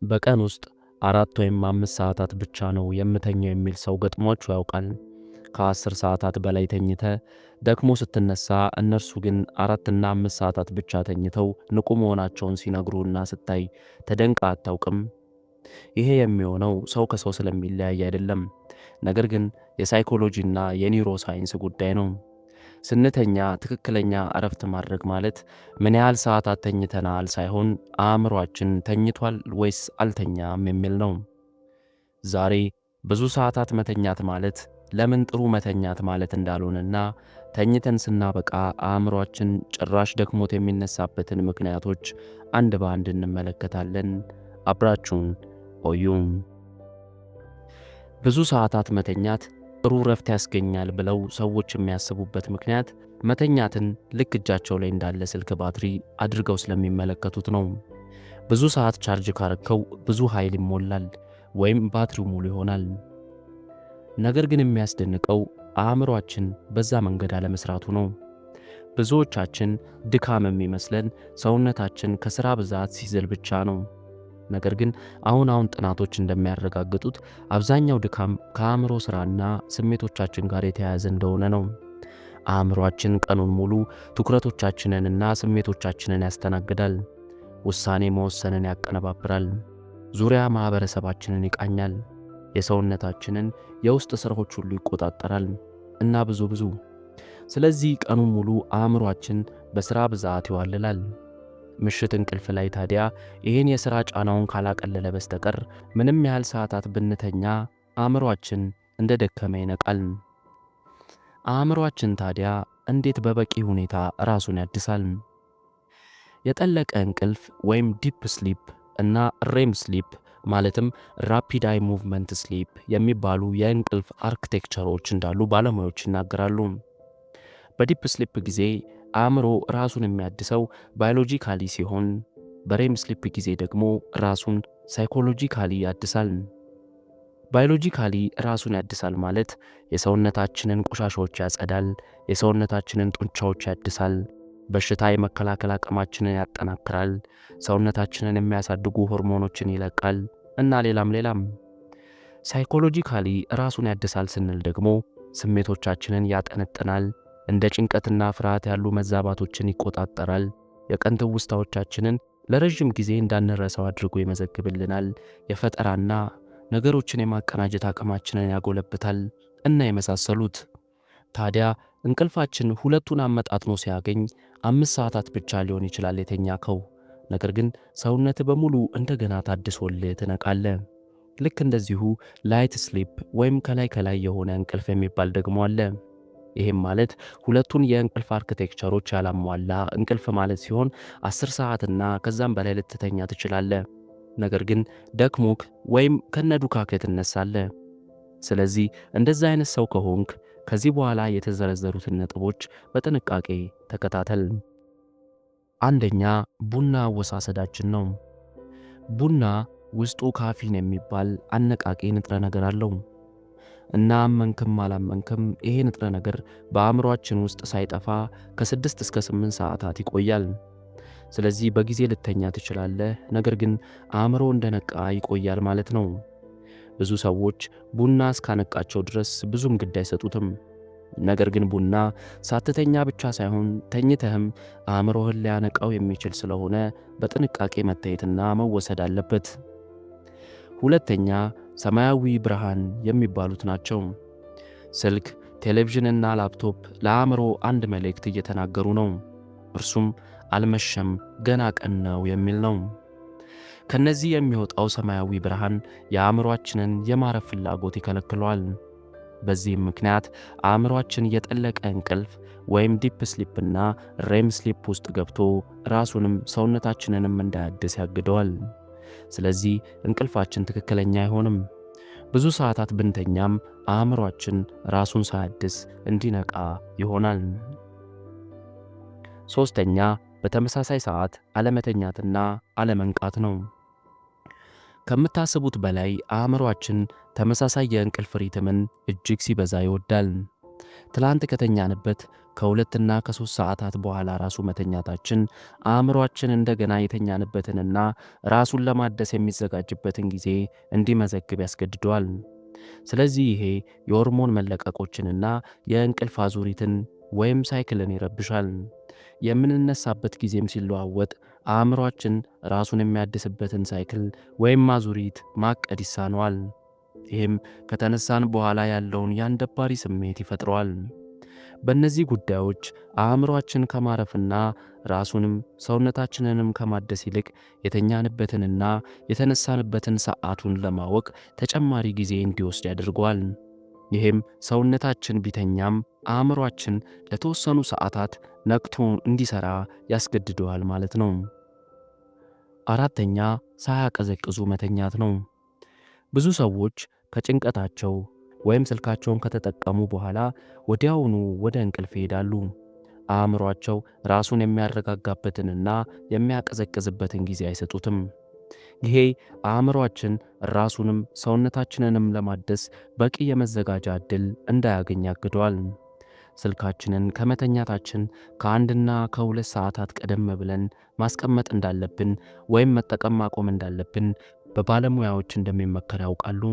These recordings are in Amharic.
በቀን ውስጥ 4 ወይም 5 ሰዓታት ብቻ ነው የምተኛው የሚል ሰው ገጥሟችሁ ያውቃል? ከ10 ሰዓታት በላይ ተኝተህ ደክሞህ ስትነሳ፣ እነርሱ ግን 4ና 5 ሰዓታት ብቻ ተኝተው ንቁ መሆናቸውን ሲነግሩህና ስታይ ተደንቀህ አታውቅም? ይሄ የሚሆነው ሰው ከሰው ስለሚለያይ አይደለም፣ ነገር ግን የ psychology ና የ neuroscience ጉዳይ ነው። ስንተኛ ትክክለኛ እረፍት ማድረግ ማለት ምን ያህል ሰዓታት ተኝተናል ሳይሆን አእምሯችን ተኝቷል ወይስ አልተኛም የሚል ነው። ዛሬ ብዙ ሰዓታት መተኛት ማለት ለምን ጥሩ መተኛት ማለት እንዳልሆነና ተኝተን ስናበቃ አእምሯችን ጭራሽ ደክሞት የሚነሳበትን ምክንያቶች አንድ በአንድ እንመለከታለን። አብራችሁን ቆዩም። ብዙ ሰዓታት መተኛት ጥሩ እረፍት ያስገኛል ብለው ሰዎች የሚያስቡበት ምክንያት መተኛትን ልክ እጃቸው ላይ እንዳለ ስልክ ባትሪ አድርገው ስለሚመለከቱት ነው። ብዙ ሰዓት charge ካረከው ብዙ ኃይል ይሞላል ወይም ባትሪው ሙሉ ይሆናል። ነገር ግን የሚያስደንቀው አእምሯችን በዛ መንገድ አለመስራቱ ነው። ብዙዎቻችን ድካም የሚመስለን ሰውነታችን ከሥራ ብዛት ሲዝል ብቻ ነው። ነገር ግን አሁን አሁን ጥናቶች እንደሚያረጋግጡት አብዛኛው ድካም ከአእምሮ ሥራና ስሜቶቻችን ጋር የተያያዘ እንደሆነ ነው። አእምሯችን ቀኑን ሙሉ ትኩረቶቻችንንና ስሜቶቻችንን ያስተናግዳል። ውሳኔ መወሰንን ያቀነባብራል። ዙሪያ ማኅበረሰባችንን ይቃኛል። የሰውነታችንን የውስጥ ሥራዎች ሁሉ ይቆጣጠራል እና ብዙ ብዙ። ስለዚህ ቀኑን ሙሉ አእምሯችን በሥራ ብዛት ይዋልላል። ምሽት እንቅልፍ ላይ ታዲያ ይህን የሥራ ጫናውን ካላቀለለ በስተቀር ምንም ያህል ሰዓታት ብንተኛ አእምሯችን እንደ ደከመ ይነቃል። አእምሯችን ታዲያ እንዴት በበቂ ሁኔታ ራሱን ያድሳል? የጠለቀ እንቅልፍ ወይም deep sleep እና REM sleep፣ ማለትም rapid eye movement sleep የሚባሉ የእንቅልፍ architecture ኦች እንዳሉ ባለሙያዎች ይናገራሉ። በ deep sleep ጊዜ አእምሮ ራሱን የሚያድሰው biologically ሲሆን፣ በ REM sleep ጊዜ ደግሞ ራሱን psychologically ያድሳል። Biologically ራሱን ያድሳል ማለት የሰውነታችንን ቆሻሻዎች ያጸዳል፣ የሰውነታችንን ጡንቻዎች ያድሳል፣ በሽታ የመከላከል አቅማችንን ያጠናክራል፣ ሰውነታችንን የሚያሳድጉ ሆርሞኖችን ይለቃል እና ሌላም ሌላም። Psychologically ራሱን ያድሳል ስንል ደግሞ ስሜቶቻችንን ያጠነጥናል፣ እንደ ጭንቀትና ፍርሃት ያሉ መዛባቶችን ይቆጣጠራል፣ የቀን ትውስታዎቻችንን ለረዥም ጊዜ እንዳንረሳው አድርጎ ይመዘግብልናል፣ የፈጠራና ነገሮችን የማቀናጀት አቅማችንን ያጎለብታል እና የመሳሰሉት። ታዲያ እንቅልፋችን ሁለቱን አመጣጥኖ ሲያገኝ 5 ሰዓታት ብቻ ሊሆን ይችላል የተኛከው፣ ነገር ግን ሰውነትህ በሙሉ እንደገና ታድሶልህ ትነቃለህ። ልክ እንደዚሁ light sleep ወይም ከላይ ከላይ የሆነ እንቅልፍ የሚባል ደግሞ አለ። ይህም ማለት ሁለቱን የእንቅልፍ architecture ኦች ያላሟላ እንቅልፍ ማለት ሲሆን 10 ሰዓትና ከዛም በላይ ልትተኛ ትችላለህ። ነገር ግን ደክሞክ ወይም ከነዱካክ ትነሳለህ። ስለዚህ እንደዛ አይነት ሰው ከሆንክ ከዚህ በኋላ የተዘረዘሩትን ነጥቦች በጥንቃቄ ተከታተል። አንደኛ፣ ቡና አወሳሰዳችን ነው። ቡና ውስጡ ካፊን የሚባል አነቃቂ ንጥረ ነገር አለው እና አመንክም አላመንክም ይሄ ንጥረ ነገር በአእምሯችን ውስጥ ሳይጠፋ ከ6 እስከ 8 ሰዓታት ይቆያል። ስለዚህ በጊዜ ልትተኛ ትችላለህ፣ ነገር ግን አእምሮ እንደነቃ ይቆያል ማለት ነው። ብዙ ሰዎች ቡና እስካነቃቸው ድረስ ብዙም ግድ አይሰጡትም። ነገር ግን ቡና ሳትተኛ ብቻ ሳይሆን ተኝተህም አእምሮህን ሊያነቃው የሚችል ስለሆነ በጥንቃቄ መታየትና መወሰድ አለበት። ሁለተኛ፣ ሰማያዊ ብርሃን የሚባሉት ናቸው። ስልክ፣ ቴሌቪዥንና ላፕቶፕ ለአእምሮ አንድ መልእክት እየተናገሩ ነው። እርሱም አልመሸም፣ ገና ቀን ነው የሚል ነው። ከነዚህ የሚወጣው ሰማያዊ ብርሃን የአእምሯችንን የማረፍ ፍላጎት ይከለክለዋል። በዚህም ምክንያት አእምሯችን የጠለቀ እንቅልፍ ወይም deep sleep እና REM sleep ውስጥ ገብቶ ራሱንም ሰውነታችንንም እንዳያድስ ያግደዋል። ስለዚህ እንቅልፋችን ትክክለኛ አይሆንም። ብዙ ሰዓታት ብንተኛም አእምሯችን ራሱን ሳያድስ እንዲነቃ ይሆናል። ሶስተኛ፣ በተመሳሳይ ሰዓት አለመተኛትና አለመንቃት ነው። ከምታስቡት በላይ አእምሯችን ተመሳሳይ የእንቅልፍ rhythm ን እጅግ ሲበዛ ይወዳል። ትላንት ከተኛንበት ከ2ና ከ3 ሰዓታት በኋላ ራሱ መተኛታችን አእምሯችን እንደገና የተኛንበትንና ራሱን ለማደስ የሚዘጋጅበትን ጊዜ እንዲመዘግብ ያስገድደዋል። ስለዚህ ይሄ የሆርሞን መለቀቆችንና የእንቅልፍ አዙሪትን ወይም cycle ን ይረብሻል። የምንነሳበት ጊዜም ሲለዋወጥ አእምሯችን ራሱን የሚያድስበትን cycle ወይም አዙሪት ማቀድ ይሳነዋል። ይህም ከተነሳን በኋላ ያለውን ያን ደባሪ ስሜት ይፈጥረዋል። በእነዚህ ጉዳዮች አእምሯችን ከማረፍና ራሱንም ሰውነታችንንም ከማደስ ይልቅ የተኛንበትንና የተነሳንበትን ሰዓቱን ለማወቅ ተጨማሪ ጊዜ እንዲወስድ ያደርገዋል። ይህም ሰውነታችን ቢተኛም አእምሯችን ለተወሰኑ ሰዓታት ነቅቶ እንዲሠራ ያስገድደዋል ማለት ነው። አራተኛ፣ ሳያቀዘቅዙ መተኛት ነው። ብዙ ሰዎች ከጭንቀታቸው ወይም ስልካቸውን ከተጠቀሙ በኋላ ወዲያውኑ ወደ እንቅልፍ ይሄዳሉ። አእምሯቸው ራሱን የሚያረጋጋበትንና የሚያቀዘቅዝበትን ጊዜ አይሰጡትም። ይሄ አእምሯችን ራሱንም ሰውነታችንንም ለማደስ በቂ የመዘጋጃ ዕድል እንዳያገኝ ያግደዋል። ስልካችንን ከመተኛታችን ከ1ና ከ2 ሰዓታት ቀደም ብለን ማስቀመጥ እንዳለብን ወይም መጠቀም ማቆም እንዳለብን በባለሙያዎች እንደሚመከር ያውቃሉ?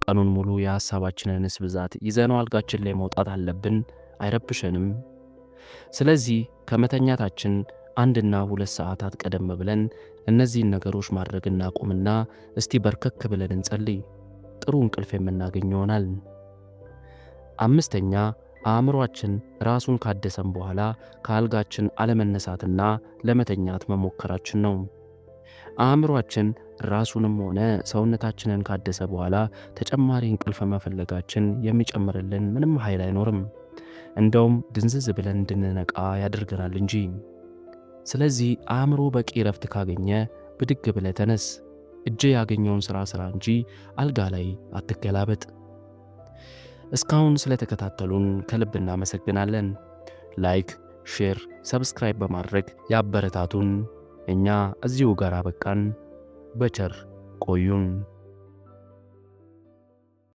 ቀኑን ሙሉ የሐሳባችንንስ ብዛት ይዘነው አልጋችን ላይ መውጣት አለብን? አይረብሸንም? ስለዚህ ከመተኛታችን 1ና 2 ሰዓታት ቀደም ብለን እነዚህን ነገሮች ማድረግ እናቁምና እስቲ በርከክ ብለን እንጸልይ። ጥሩ እንቅልፍ የምናገኝ ይሆናል። አምስተኛ፣ አእምሯችን ራሱን ካደሰም በኋላ ከአልጋችን አለመነሳትና ለመተኛት መሞከራችን ነው። አእምሯችን ራሱንም ሆነ ሰውነታችንን ካደሰ በኋላ ተጨማሪ እንቅልፍ መፈለጋችን የሚጨምርልን ምንም ኃይል አይኖርም። እንደውም ድንዝዝ ብለን እንድንነቃ ያደርገናል እንጂ። ስለዚህ አእምሮ በቂ እረፍት ካገኘ ብድግ ብለህ ተነስ። እጅህ ያገኘውን ሥራ ሥራ እንጂ አልጋ ላይ አትገላበጥ። እስካሁን ስለተከታተሉን ከልብ እናመሰግናለን። Like፣ share፣ subscribe በማድረግ ያበረታቱን። እኛ እዚሁ ጋር አበቃን። በቸር ቆዩን።